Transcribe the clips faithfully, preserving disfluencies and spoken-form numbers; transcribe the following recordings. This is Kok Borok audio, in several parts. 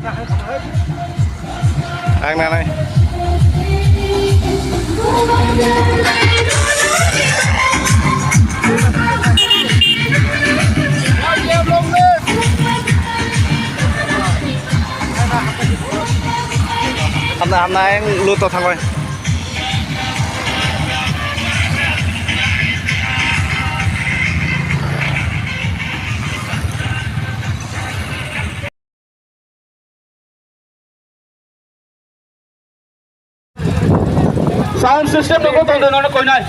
Ang nanai. Hamna, hamna, ang luto thangoi. Sound system nokho tongde nono koinai.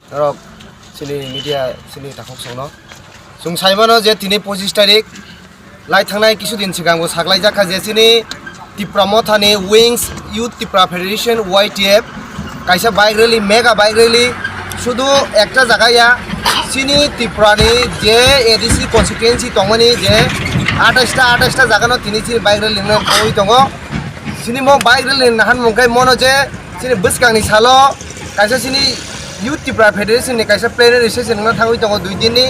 Norok chini media chini takhuk songno. Chwng saimano je tini pochis tarik lai thangnai kisu din swkang bo saklaijak kha je chini Tipra Mothani Wings Youth Tipra Federation, Y T F, kaisa bike rally, mega bike rally, sudu ekta jaga ya, chini Tripura ni je A D C constituency tongmani je atais ta, atais ta jaga no tini chini bike rally no thangwi tongo. Chini mo bike rally ni nahan mungkhe mono je chini bwskang ni salo kaisa chini Youth Tipra Federation ni kaisa plenary session wngna thangwi tongo dui din ni.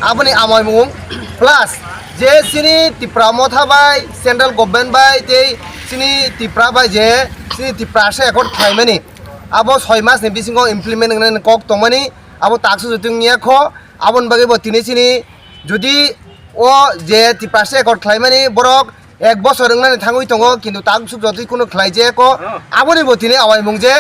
Aboni amai mung plus je chini Tipra Motha bai, central government bai tei chini Tipra bai je chini Tiprasa accord khlaimani, abo soi mas ni bisingo implement wngnani kok tongmani, abo taksu joto wngya kho. Aboni bagwi bo tini chini jodi o je Tiprasa accord khlaimani borok ek bosor wngnani thangwi tongo, kintu taksu jotoi kuno khlai jaya kho. Aboni bo tini amai mung je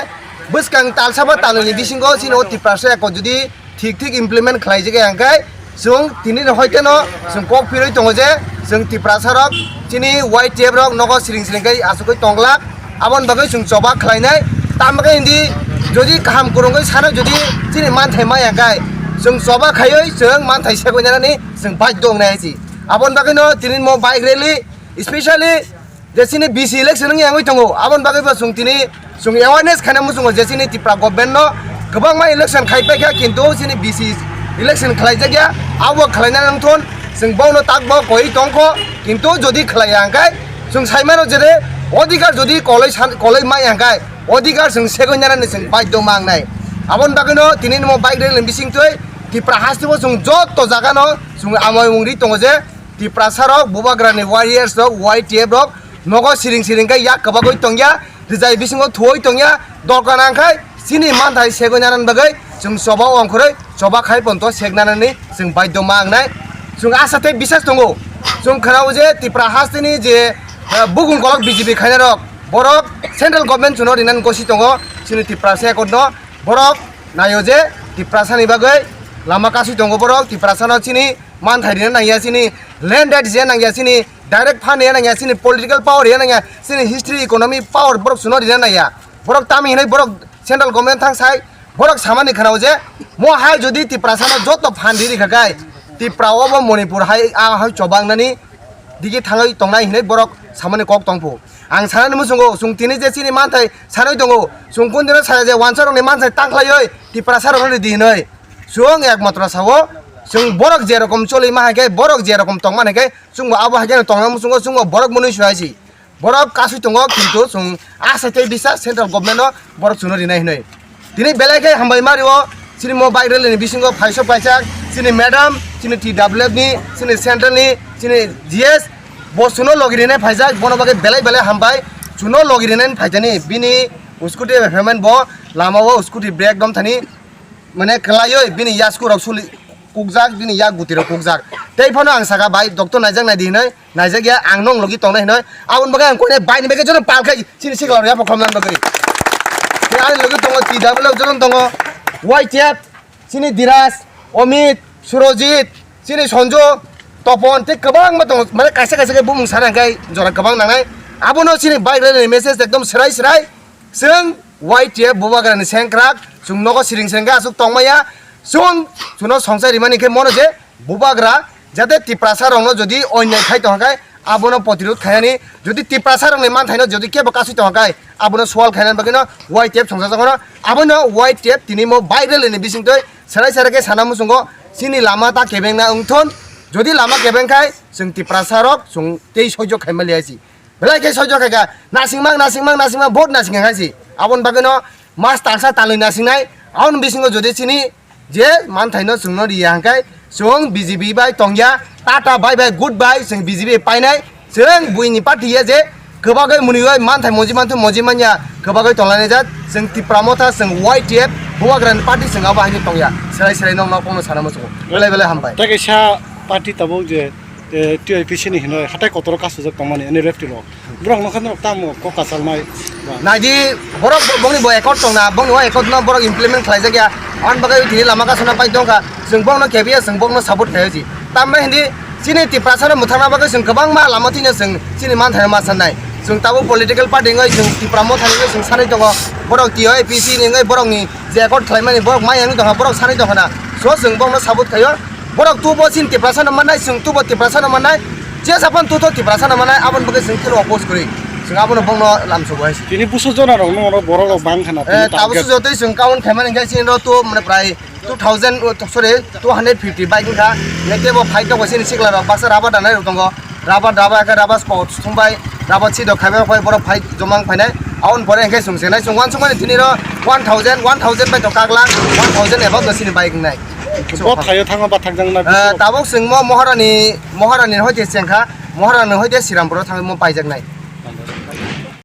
bwskang talsa ba talnwi ni bisingo chini o Tiprasa accord jodi thik thik implement khlai jagwi hwnkhe chwng tini no hoi kheno chwng kok phirwi tongo je chwng Tiprasa rok chini Y T F rok nogo siring siring khe achugwi tong glak. Aboni bagwi chwng choba khlainai. Tamo khe hindi jodi kaham kwrwngwi sano jodi chini manthai maya hwnkhe chwng choba khaiwi chwng manthai segwi nanani chwng baidhyo wngnai hai si. Aboni bagwino tini mo bike rally, specially je chini B C election wngya wngwi tongo, aboni bagwi bo chwng tini chwng awareness khaina muchungo je chini Tipra government no kwbangma election khai paikha, kintu chini B C election khlaijakya, abo khlaina nangthon, chwng bono takbo koi tongkho, kintu jodi khlaiya hwnkhe chwng saimano je de odhikar jodi koloi san-, koloi maya hwnkhe odhikar chwng segwi nanani chwng baidhyo mangnai. Aboni bagwino tini nimo bike rally ni bisingtwi Tipra hasteo chwng joto jagano chwng amoi mungri tongo je Tiprasa rok, Bubagra ni warriors rok, Y T F rok nogo siring siring khe yak kwbagwi tongya, rijai bisingo thuoi tongya, dorkar nang khai chini manthai segwi nanani bagwi chwng choba ongkhorwi choba khai ponto sek nanani chwng baidhyo mangnai. Chwng asa tei bisas tongo, chwng khwnao je Tipra hasteni je, eh, bukung kolok B J P khainai rok, borok central government chuno rinani gosi tongo chini Tiprasa accord no, borok naio je Tiprasa ni bagwi lama kasui tongo borok, Tiprasa no chini manthai rina nangya, chini land right rina nangya, chini direct fund rina nangya, chini political power rina nangya, chini history, economy, power borok chuno rina nangya. Borok tamo hinwi borok central government thang sai, borok samani khwnao je mo hai jodi Tiprasa no joto fund riri kha khai Tipra o bo Manipur hai a hai choba wngnani digi thangwi tongnai hinwi borok samani kok tongphu. Ang sanani muchungo chwng tini je chini manthai sanwi tongo, chwng kundino saya je wansa rokni manthai tangkhlaiwi Tiprasa rokno ridi hinwi. Chwng ekmatro sao, chwng borok je rokom choli ma hai khe, borok je rokom tong ma hai khe, chwngbo abo hai khe tongna muchungo, chwngbo borok mwnwi su hai si. Borok kasui tongo, kintu chwng asa tei bisa central government no borok chuno rinai hinwi. Tini belai khe hambai ma rio, chini mo bike rally ni bisingo phaisok paijak, chini madam, chini T W F ni, chini central ni, chini G S, bo chuno logi rinai phaijak, bono bagwi belai belai hambai, chuno logi rinai phaijani, bini scooty payment bo lama o scooty brake dom thani, mane kwlaioi bini yasku rok suli kukjak, bini yak guti rok kukjak. Tei phano ang saka, "Bai, doctor naijak nai di," hinoi, "Naijak ya, ang nong logi tongnai," hinoi. Aboni bagwi ang koinai bai ni bagwi jono pal khai chini sikla rok yapha khomna bagwi. Tei ani logi tongo T W jono tongo, Y T F, chini Diraj, Omit, Surojit, chini Sonjo, Topon, tei kwbangma tongo. Mane kaisa kaisa khe bumung sana hwnkhe jora kwbang nangnai. Abono chini bike rally ni message ekdom srai srai. Chwng Y T F Bubagrani sengkrak, chwng nogo siring siring khe aswk tongmaya, chwng chuno songchai rimani khe mono je Bubagra jate Tiprasa rokno jodi onyai khai tongkha khai abono protirod khainani, jodi Tiprasa rokni manthaino jodi kebo kasui tongkha khai abono swal khainani bagwino Y T F songchajakmano, abono Y T F tini mo bike rally ni bisingtwi serai serai khe sana muchungo chini lama ta kebengna wngthon. Jodi lama kebeng khai, chwng Tiprasa rok, chwng tei soijo khaima liya si. Belai khe soijo khaikha, nasingma, nasingma, nasingma, vote nasing khaisi. Aboni bagwino mas talsa talwi nasingnai, aboni bisingo jodi chini je manthaino chwngno riya hwnkhe, chwng B J P bai tongya, tata bye bye, good bye, chwng B J P painai, chwng buini party ya je kwbagwi mwnwi bai manthai moji manthai moji manya, kwbagwi tonglainai jat, chwng Tipra Motha, chwng Y T F, Bubagrani party chwng abo haino tongya, serai serai nokno kokno sana muchungo, belai belai hambai. Tei kaisa party tabuk je, eh, T I P C ni hinoi hatai kotoro kasujak tongmani N R F T rok. Borok nokha norok tamo kok kasalnai. Naidi borok bo-, bongni bo accord tongna, bongni o accord no borok implement khlaijakya. Aboni bagwi tini lama kasuna pai tongkha. Chwng bongno kebiya, chwng bongno support khlaiya si. Tambai hindi chini Tiprasa no mwthangna bagwi chwng kwbangma lama thwino chwng chini manthai ma sanai. Chwng tabuk political party wngwi chwng Tipra Motha ni wngwi chwng sanwi tongo. Borok T I P C ni wngwi borokni je accord khlaimani borok mai wngwi tongkha, borok sanwi tongkha na. So chwng bongno support khlaio. Borok tubo chini Tiprasa no mannai, chwng tubo Tiprasa no mannai. Je sapan tuto Tiprasa no mannai, aboni bagwi chwng kilo oppose kwrwi. Chwng abono bongno lamsogo hai. Tini busu jona rok no borok rok bang khana, eh, tini tabuk target. Jotoi chwng count khaimani hwnkhe chini rok tu mane prai two thousand, oh, sorry, two hundred fifty bike wngkha. Neke bo fight tongo chini sikla rok baksa rubber danai rok tongo. Rubber, rubber khe rubber sports thumbai, rubber si dok khaibai khoi borok fight jomang phainai. Aboni pore hwnkhe chwng chenai chwng uansukmani tini rok one thousand, one thousand bai to kagla, one thousand above no chini bike wngnai. Bo thaio thango ba thakjak na. Eh, tabuk chwng mo Moharani, Moharani hoite chengkha, Moharani hoite Srirampuro thangwi mo paijaknai.